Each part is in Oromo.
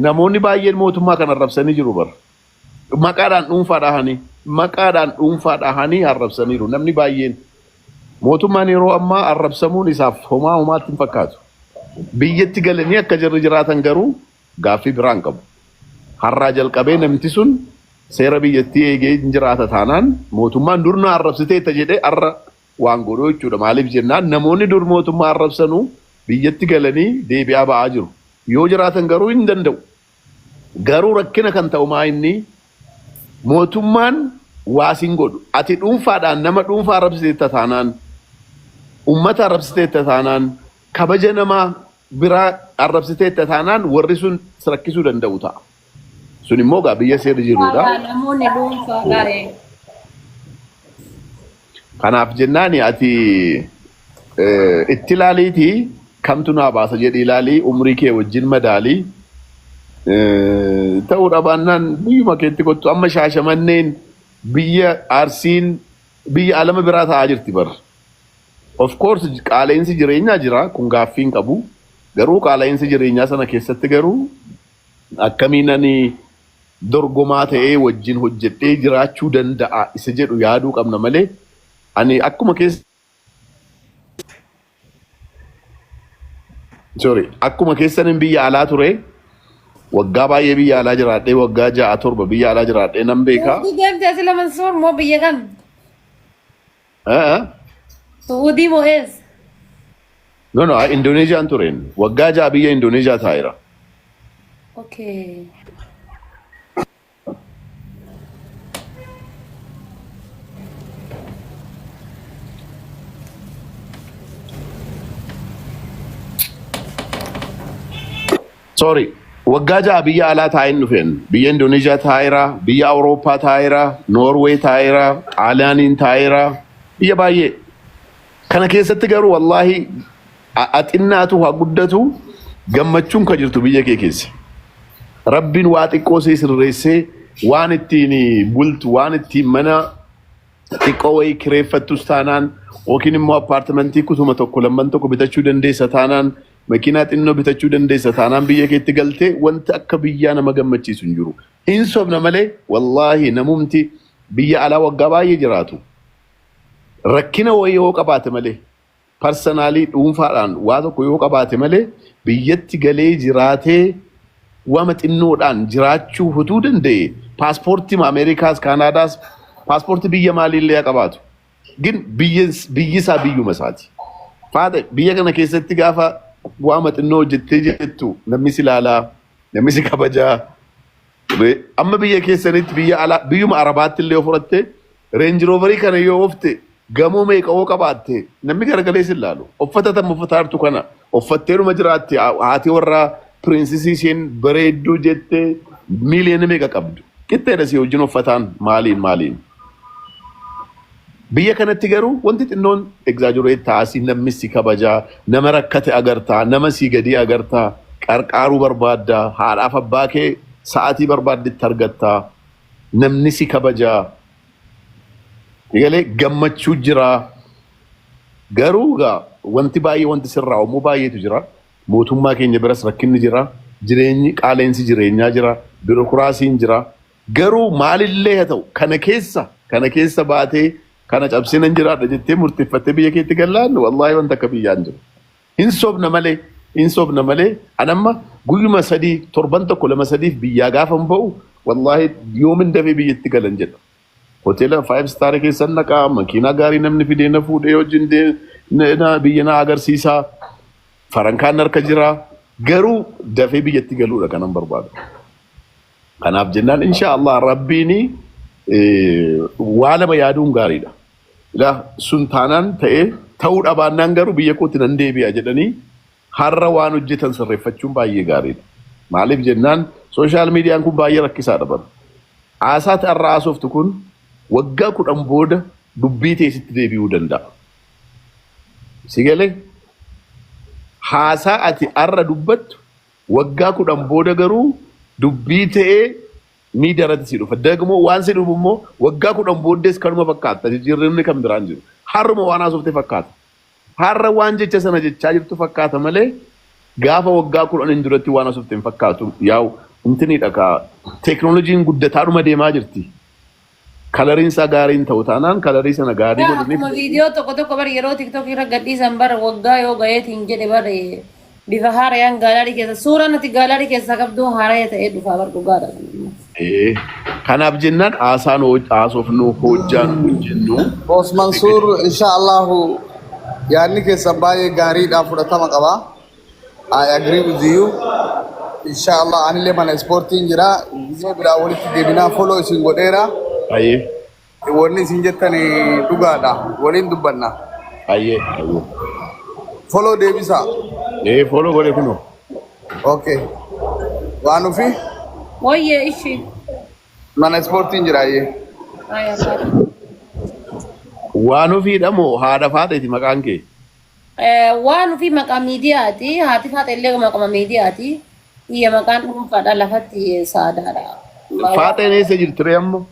Namoonni baay'een mootummaa kana arrabsanii jiru bara. Maqaadhaan dhuunfaa dhahanii maqaadhaan dhuunfaa dhahanii arrabsaniiru namni baay'een. Mootummaan yeroo ammaa arrabsamuun isaaf homaa homaatti hin fakkaatu. Biyyatti galanii akka jarri jiraatan garuu gaaffii biraan qabu. Har'aa jalqabee namti sun seera biyyattii eegee hin jiraata taanaan mootummaan dur na arrabsiteetta jedhee har'a waan godhu jechuudha. Maaliif jennaan namoonni dur mootummaa arrabsanuu biyyatti galanii deebi'aa ba'aa jiru. Yoo jiraatan garuu hin danda'u. Garuu rakkina kan ta'u maa inni mootummaan waa sin godhu. Ati dhuunfaadhaan nama dhuunfaa arrabsiteetta taanaan, ummata arrabsiteetta taanaan, kabaja namaa biraa arrabsiteetta taanaan warri sun si rakkisuu danda'u ta'a. Sun immoo gaa biyya seerri jirudha. Namoonni dhuunfaadhaan. Kanaaf jennaan ati itti ilaaliitii kamtu naa baasa jedhi ilaalii umrii kee wajjin madaalii ta'uu dhabaannaan biyyuma keetti kottu amma Shaashamanneen biyya Arsiin biyya alama biraa ta'aa jirti bar. Of course qaala'insi jireenyaa jira kun gaaffii hin qabu. Garuu qaala'insi jireenyaa sana keessatti garuu akkamiin ani dorgomaa ta'ee wajjin hojjedhee jiraachuu danda'a isa jedhu yaaduu qabna malee ani akkuma keessa sorry akkuma keessanin biyya alaa ture waggaa baay'ee biyya alaa jiraadhee waggaa 6 7 biyya alaa jiraadhee nan beeka. Suudii deemtee asii Mansuur moo biyya kam? Eh? Suudii moo eessa? No, Indoneeziyaan tureen waggaa 6 biyya Indoneeziyaa taa'eera. Okay. Sorry, waggaa 6 biyya alaa taa'een dhufeen biyya Indoneeziyaa taa'eera, biyya Awurooppaa taa'eera, Noorwee taa'eera, Xaaliyaaniin taa'eera, biyya baay'ee. Kana keessatti garuu wallaahi xinnaatu haa guddatu gammachuun kan jirtu biyya kee keessa. Rabbiin waa xiqqoo see sirreessee waan ittiin bultu waan ittiin mana xiqqoo wayii kireeffattus taanaan yookiin immoo appaartimentii kutuma tokko lamman tokko bitachuu dandeessa taanaan makiinaa xinnoo bitachuu dandeessa taanaan biyya keetti galtee wanti akka biyyaa nama gammachiisu hin jiru. Hin sobna malee wallaahi namumti biyya alaa waggaa baay'ee jiraatu. Rakkina wayii yoo qabaate malee personally dhuunfaadhaan waa tokko yoo qabaate malee biyyatti galee jiraatee wama xinnoodhaan jiraachuu hutuu danda'e paaspoortii Ameerikaas Kaanaadaas paaspoortii biyya maaliillee haa qabaatu. Gin biyyi isaa biyyuma isaati. Faata biyya kana keessatti gaafa waama xinnoo hojjettee jettu namni si ilaalaa, namni si kabajaa. Amma biyya keessanitti biyya alaa biyyuma Arabaatti illee fudhatte Range Roverii kana yoo oofte gamoo meeqa yoo qabaatte namni garagalee si ilaalu. Uffata tam uffataartu kana uffatteeruma jiraatti haati warraa pirinsisii isheen bareedduu jettee miiliyoona meeqa qabdu. Qixxeedha si wajjin uffataan maaliin maaliin. Biyya kanatti garuu wanti xinnoon exaggerate taasii namni si kabajaa, nama rakkate agartaa, nama si gadii agartaa, qarqaaruu barbaaddaa, haadhaaf abbaa kee sa'aatii barbaaddetti argattaa, namni si kabajaa. Egalee gammachuu jira. Garuu egaa wanti baay'ee wanti sirraa uumuu baay'eetu jira. Mootummaa keenya biras rakkinni jira. Jireenyi qaala'insi jireenyaa jira. Biirokiraasiin jira. Garuu maalillee haa ta'u kana keessa baatee kana cabsee nan jiraadha jettee murteeffattee biyya keetti gallaan wallaahi wanta akka biyyaan jiru. Hin sobna malee hin sobna malee an amma guyyuma sadii torban tokko lama sadiif biyyaa gaafa hin ba'u wallaahi yoomin dafee biyyatti galan jedha. Hoteela five star keessan naqaa makiinaa gaarii namni fidee na fuudhee wajjin biyya na agarsiisaa farankaan harka jira garuu dafee biyyatti galuudha kanan barbaadu. Kanaaf jennaan insha Allah Rabbiin waa lama yaaduun gaariidha. Ilaa sun taanaan ta'ee ta'uu dhabaannaan garuu biyya kootti nan deebi'a jedhanii har'a waan hojjetan sirreeffachuun baay'ee gaariidha. Maaliif jennaan sooshaal miidiyaan kun baay'ee rakkisaadha bara. Haasaati har'a haasoftu kun waggaa 10 booda dubbii teessitti deebi'uu danda'a. Si galee haasaa ati har'a dubbattu waggaa 10 booda garuu dubbii ta'ee miidiyaa irratti si dhufa. Dagmoo waan si dhufu immoo waggaa 10 booddees kanuma fakkaata. Jijjiirramni kan biraan jiru. Har'uma waan haasofte fakkaata. Har'a waan jecha sana jechaa jirtu fakkaata malee Gaafa waggaa 10n duratti waan haasofte hin fakkaatu. Yaa'u intinidha kaa teeknooloojiin guddataadhuma deemaa jirti. Kalariin isaa gaarii hin ta'u taanaan kalarii sana gaarii Yaa godhanii akkuma viidiyoo tokko tokko bar yeroo TikTok irra gadhiisan bar waggaa yoo gaheetiin jedhe bar bifa haarayaan gaalaarii keessa suuraan ati gaalaarii keessaa qabdu haaraya ta'ee dhufaa bar dhugaadha. Ee, Kanaaf jennaan haasaan haasofnu hojjaan hojjennu. Boss Mansuur insha Allahu yaadni keessan baay'ee gaariidha fudhatama qaba. I agree with you. Insha Allah anillee mana ispoortiin jira. Gizee biraa walitti deebinaa follow isin godheera. Ayyee Wanni isin jettan dhugaadha. Waliin dubbanna. Ayyee ayyee. Follow deebisaa. Ee, follow godhe kunoo. Okay. Waan ofii Wayyee ishi. Mana ispoortiin jira ayyee. Ay Allah. Waan ofiidha moo haadha faaxeeti maqaan kee? Waan ofii maqaa miidiyaati. Haati faata illee maqama miidiyaati. Iyya maqaan dhuunfaadha lafatti saadaadha. Faaxeen eessa jirti ree ammoo?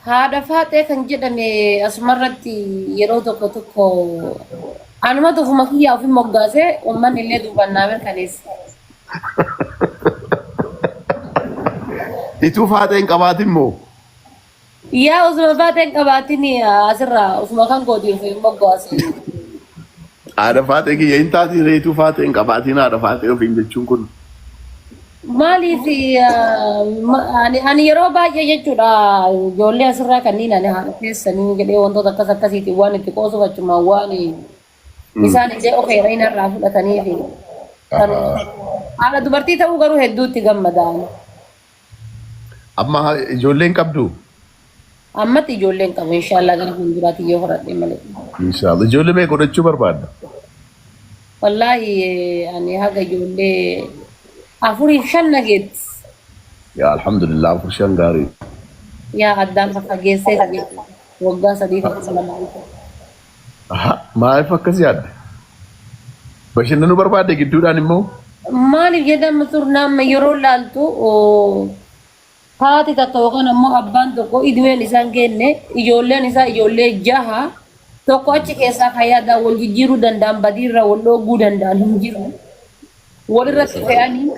Haadha faaxee kan jedhame asumarratti yeroo tokko tokko anumatu ofuma kiyyaa ofii moggaasee uummanni illee duubaan naa mirkaneessa. Ituu faaxeen qabaatin moo? Yaa osuma faaxeen qabaatin asirraa ofuma kan gootii ofii moggaase. Haadha faaxee kiyya hin taatiin ree ituu faaxeen qabaatin haadha faaxee ofiin jechuun kun. Maaliif ani yeroo baay'ee jechuudha ijoollee asirraa kanneen ani haadha keessanii jedhee wantoota akkas akkasiitiin waan itti qoosuuf achumaan waan isaan illee of heerina irraa fudhatanii fi haadha dubartii ta'uu garuu hedduutti gammadaan. Amma ijoolleen qabdu? Ammatti ijoolleen qabu inshaallah gara fuulduraatti yoo horadhe malee. Inshaallah. Ijoollee meeqa godhachuu barbaadda? Wallaahi ani haga ijoollee afuriif shan nageetti. Yaa alhamdulillah afur shan gaarii. Yaa addaan faffageessee jechuudha. Waggaa sadii tokko lama. Aha, maaliif akkas yaadde? Bashannanuu barbaadde gidduudhaan immoo? Maaliif jedhama turnaan yeroo laaltu haati takka yookaan ammoo abbaan tokko idmeen isaan kenne ijoolleen isaa ijoollee jaha tokko achi keessaa kan yaadaan wal jijjiiruu danda'an badiirra wal dhooguu danda'an hin jiru. Walirratti fe'anii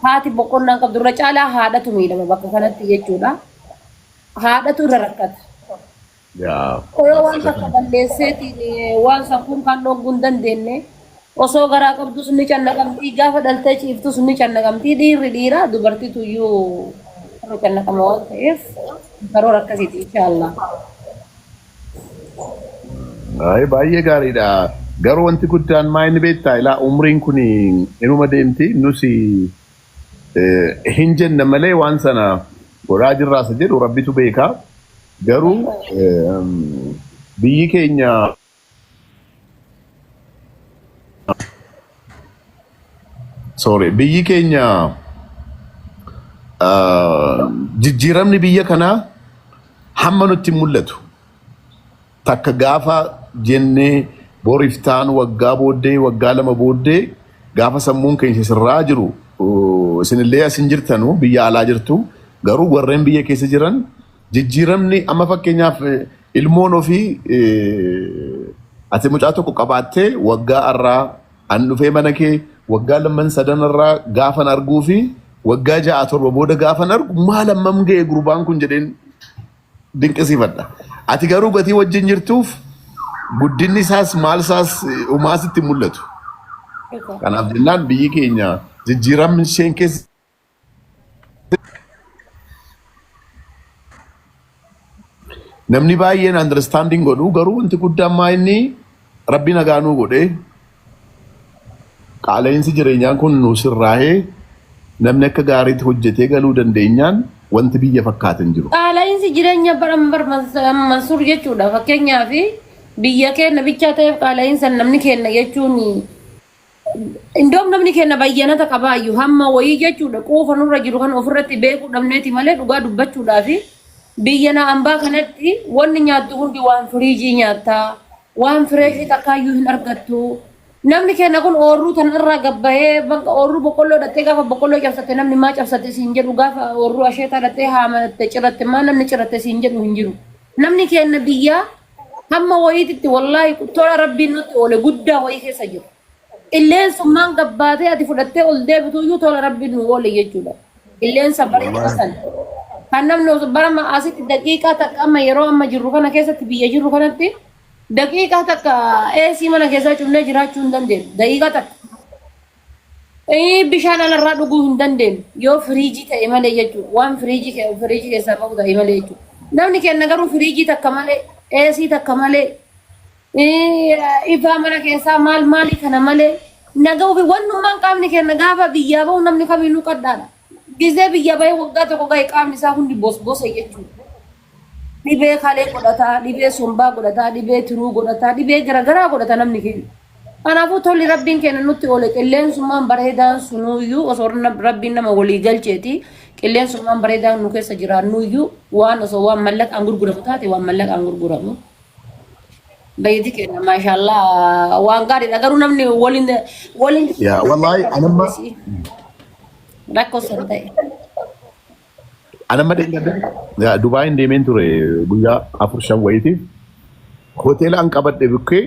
haati boqonnaan qabdu irra caalaa haadhatu miidhama bakka kanatti jechuudha. Haadhatu irra rakkata. Yaa. Yoo waan takka balleesseetiin waan san kun kan dhogguu hin dandeenye osoo garaa qabdus ni cannaqamti gaafa dhaltee ciiftus ni cannaqamti dhiirri dhiira dubartitu iyyuu irra cannaqama waan ta'eef karoora akkasiiti inshaallah. Ay, baay'ee gaariidha. Garuu wanti guddaan maa inni beektaa ilaa umriin kun inuma deemti nusi hin jenna malee waan sana godhaa jirraasa jedhu rabbitu beeka. Garuu biyyi keenya sorry biyyi keenya jijjiiramni biyya kanaa hamma nutti hin mul'atu. Takka gaafa jennee boriftaan waggaa booddee waggaa lama booddee gaafa sammuun keenya sirraa jiru isinillee asin jirtanu biyya alaa jirtu garuu warreen biyya keessa jiran jijjiiramni amma fakkeenyaaf ilmoon ofii ati mucaa tokko qabaattee waggaa arraa an dhufee mana kee waggaa lamman sadan irraa gaafan arguu fi waggaa ja'a torba booda gaafan argu maal hammam ga'e gurbaan kun jedheen dinqisiifadha. Ati garuu gatii wajjin jirtuuf guddinni isaas maal isaas umaa sitti hin mul'atu. Kanaaf jennaan biyyi keenya jijjiiramni isheen keessa namni baay'een understanding godhu garuu wanti guddaan maa inni rabbi nagaa nuu godhee qaala'insi jireenyaa kun nu sirraa'ee namni akka gaariitti hojjetee galuu dandeenyaan wanti biyya fakkaate hin jiru. Qaala'insi jireenya bara bar Mansuur jechuudha. Fakkeenyaaf biyya keenya bichaa ta'eef qaala'insa namni keenya jechuun indoom namni keenya bayyanata qabaayyuu hamma wayii jechuudha quufa nurra jiru kan ofirratti beekuu dhabneeti malee dhugaa dubbachuudhaafi biyya na ambaa kanatti wanni nyaattu hundi waan firiijii nyaattaa waan fireeshii takkaayyuu hin argattu. Namni keenya kun oorruu tana irraa gabbahee bakka oorruu boqqolloo dhattee gaafa boqqolloo cabsatte namni maa cabsatte siin jedhu gaafa oorruu asheetaa dhattee haamatte ciratte maa namni ciratte siin jedhu hin jiru. Namni keenya biyyaa hamma wayiititti wallaahi tola rabbiin nutti oole guddaa wayii keessa jiru. Qilleensummaan gabbaatee ati fudhattee ol deebitu iyyuu tola rabbi nu oole jechuudha. Qilleensa bareedaa sana. Kan namni osoo bara asitti daqiiqaa takka amma yeroo amma jirru kana keessatti biyya jirru kanatti daqiiqaa takka eesii mana keessaa cufnee jiraachuu hin dandeenyu. Daqiiqaa takka. Bishaan alarraa dhuguu hin dandeenyu. Yoo firiijii ta'e malee jechuudha. Waan firiijii keessaa bahu ta'e malee jechuudha. Namni keenya garuu firiijii takka malee, eesii takka malee, ifaa mana keessaa maal maalii kana malee naga ofii wannummaan qaamni keenya gaafa biyyaa bahu namni kamiinuu qadhaadha. Gizee biyya bahee waggaa tokko gahe qaamni isaa hundi bosbose jechuudha. Dhibee kalee godhataa, dhibee sombaa godhataa, dhibee tiruu godhataa, dhibee garaagaraa godhata namni keenya. Kanaafuu tolli rabbiin keenya nutti oole qilleensummaan bareedaan sunuyyuu osoo rabbiin nama walii galcheeti qilleensummaan bareedaan nu keessa jiraannuyyuu waan osoo waan mallaqaan gurguramu taate waan mallaqaan gurguramu. Bayyiti keenya maashaallah waan gaariidha garuu namni waliin waliin Yaa wallaahi anamma rakkoo san ta'e. Anamma deemee yaa Dubaayin deemeen ture guyyaa 4-5 wayiitiif hoteela an qabadhe bukkee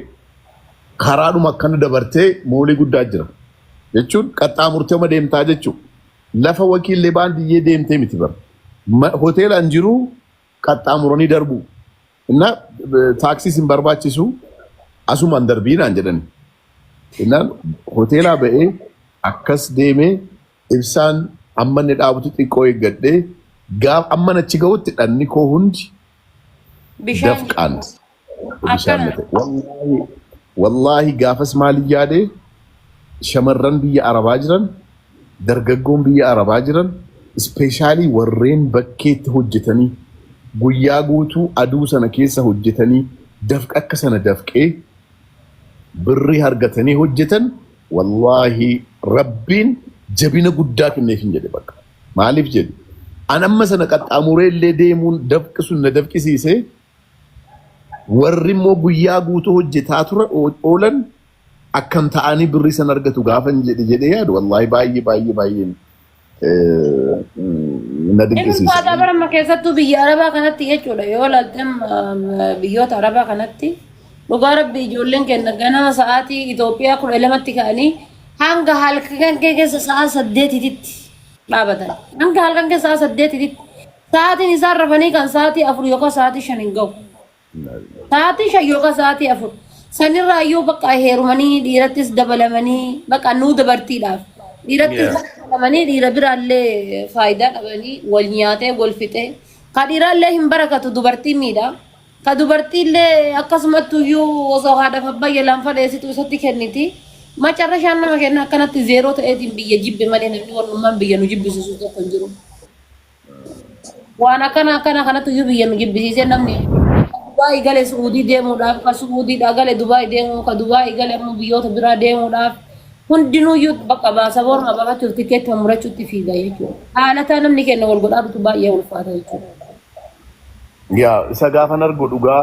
karaadhuma akkana dabartee moolii guddaa jira jechuun qaxxaamurtee uma deemtaa jechuudha. Lafa wakiillee baandiyyee deemtee miti bara. Hoteela an jiru qaxxaamuranii darbu. Inna taaksiis hin barbaachisu asumaan darbii naan jedhan. Innaan hoteelaa ba'ee akkas deemee ibsaan amma inni dhaabutu xiqqoo eeggadhee gaaf amma achi ga'utti dhanni koo hundi Bishaan dafqaan bishaan akkana. na ta'e. Wallaahi wallaahi gaafas maaliin yaade shamarran biyya Arabaa jiran dargaggoon biyya Arabaa jiran especially warreen bakkeetti hojjetanii guyyaa guutuu aduu sana keessa hojjetanii dafqa akka sana dafqee birrii argatanii hojjetan wallaahi rabbiin jabina guddaa kenneef hin jedhe bakka. Maaliif jedhe? An amma sana qaxxaamuree illee deemuun dafqi sun na dafqisiisee warri immoo guyyaa guutuu hojjetaa tura oolan akkam ta'anii birrii sana argatu gaafa hin jedhe jedhee yaadu wallaahi baay'ee baay'ee baay'ee na Inni dinqisiisa. ulfaataa barama keessattuu biyya Arabaa kanatti jechuudha. Yoo ilaalte biyyoota Arabaa kanatti dhugaa rabbi ijoolleen keenya ganama sa'aatii Itoophiyaa 12tti ka'anii hanga halkan keessa sa'a 8tti dhaabatan. Hanga halkan keessa sa'a 8tti. Sa'aatiin isaan rafanii kan sa'aatii 4 yookaan sa'aatii 5 hin ga'u. Sa'aatii 5 yookaan sa'aatii 4. Sanirraa iyyuu bakka heerumanii dhiirattis dabalamanii bakka nuu dabartiidhaaf. Dhiirattis dabalamanii dhiira biraallee faayidaa dhabanii wal nyaatee wal fixee. Ka dhiiraallee hin barakatu dubartii miidha. Ka dubartiillee akkasumatti iyyuu osoo haadhaaf abbaa jalaan fadheessitu isatti kenniti. Macarrashaan nama kenna akkanatti zeeroo ta'eetiin biyya jibbe malee namni warrummaan biyya nu jibbisiisu tokko hin jiru. Waan akkana akkana kanatti iyyuu biyya nu jibbisiisee namni Dubaayii gale Su'uudii deemuudhaaf, ka Su'uudiidhaa gale Dubaayii deemuu, ka Dubaayii gale immoo biyyoota biraa deemuudhaaf hundinuuyyuu bakka baasaboorma baafachuuf tikeetti murachuutti fiiga jechuudha. Haalataa namni kenna wal godhaa bitu baay'ee ulfaata jechuudha. Yaa isa gaafan argu dhugaa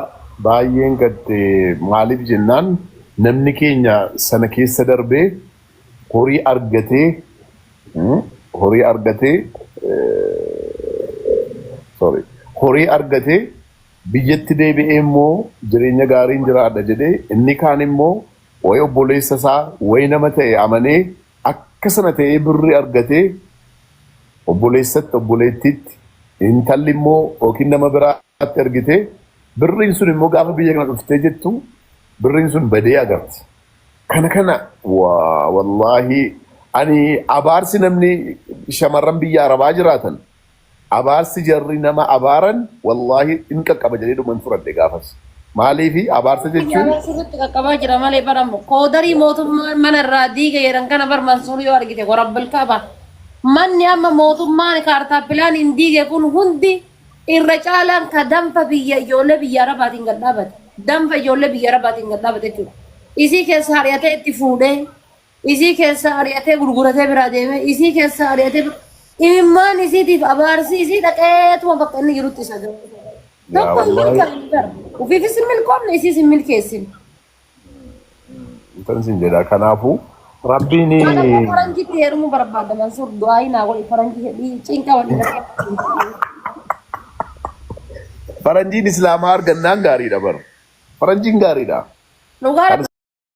baay'een gadde maaliif jennaan namni keenya sana keessa darbee horii argatee horii argatee sorry horii argatee biyyatti deebi'ee immoo jireenya gaariin jiraadha jedhee inni kaan immoo wayi obboleessa isaa wayi nama ta'e amanee akka sana ta'ee birri argatee obboleessatti obboleettiitti intalli immoo yookiin nama biraatti argitee birriin sun immoo gaafa biyya kana dhuftee jettu birriin sun badee agarti. Kana kana waa wallaahi ani abaarsi namni shamarran biyya Arabaa jiraatan abaarsi jarri nama abaaran wallaahi in qaqqaba jedhee dhuman fudhadhe gaafas. Maaliifi abaarsa jechuun Biyya sirriitti qaqqabaa jira malee baramu. Koodarii mootummaan mana irraa diiga jedhan kana bar Mansuur yoo argite warabbal kaaba. Manni amma mootummaan kaartaa pilaaniin diige kun hundi irra caalaan ka danfa biyya ijoollee biyya Arabaatiin gad dhaabate. Danfa ijoollee biyya Arabaatiin gad dhaabate jechuudha. Isii keessa ari'atee itti fuudhee, isii keessa ari'atee gurguratee biraa deemee, isii keessa ari'atee imimmaan isiitiif abaarsi isii dhaqeetuma bakka inni jirutti isa gahe. Yaa Tokko hin wallaahi milkaa'in bara. Ofiifis hin milkoomne isiis hin milkeessin. Intan sin jedha kanaafuu rabbiin Kan ammoo faranjitti heerumuu barbaada Mansuur du'aayii naa godhi faranjii hedhii cinqa waliin faranjiin islaamaa argannaan gaariidha bar faranjiin gaariidha. Dhugaa Kan